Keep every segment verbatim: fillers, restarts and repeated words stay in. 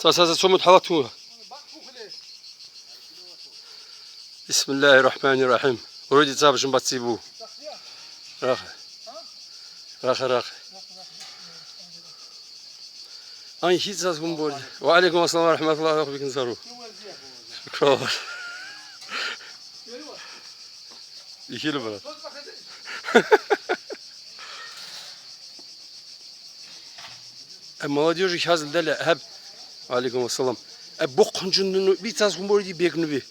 Тасаса цо мут хӀалат гьуна. Бисмиллагьир рахӀманир рахӀим. Вроде цабашин баци бу. Рахъа. Рахъа, рахъа. Ай, хицаз гьун бори. Ва алейкум ассалам ва рахматуллагьи ва баракатугьу. Шукран. Ихил, брат. Э, молодёжи хьазилдала гьаб. Ва алейкум ассалам. Э, бухъун жундуну бицаз гьун бори ди бегнуби.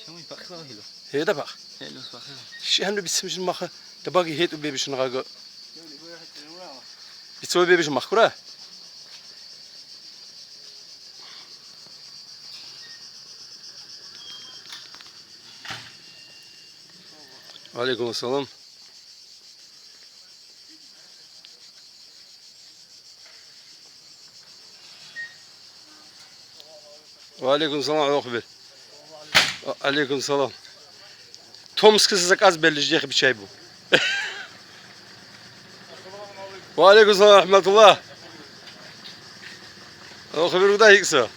Шамай пахила хило. Гьеда пах. Хило пахила. Ши гьанну бицмишин маха. Дабаги гьетӀу бебишин гъаго. Бицо бебишин махкура. Ва алейкум ассалам. Ва алейкум салам, Алохбир. Ва алейкум салам. Томскиса заказ белли ждехъ бичайбу. Ва алейкум салам, рахматуллах. Алохбир, куда хикса?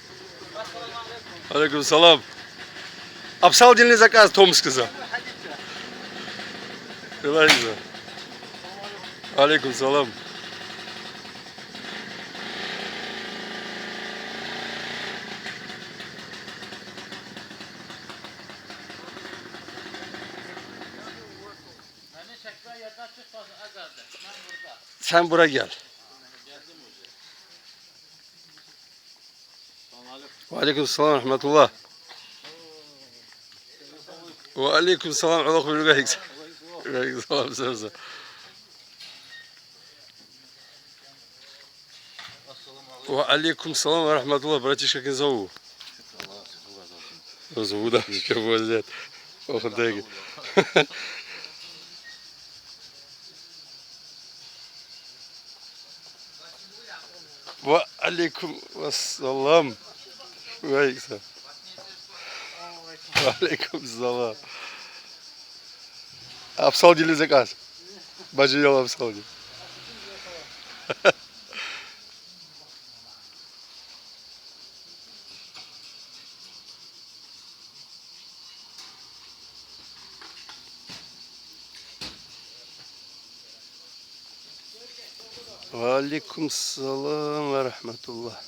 Алейкум салам. Абсалдилни заказ Томскиса. Алейкум салам. Sen buraya gel. Ва алейкум салам, рахматуллах. Ва алейкум салам, Алохбир, куда хикса? Ва алейкум салам, сам, сам. Ва алейкум салам ва рахматуллах, братишка, кин зовут? Зовут, да, чего взять? Охо, дай. Ва алейкум ассалам. Ва алейкум салам. Ва алейкум салам. Абсалдилни заказ. Бажиял абсалди. Ва алейкум салам ва рахматуллах.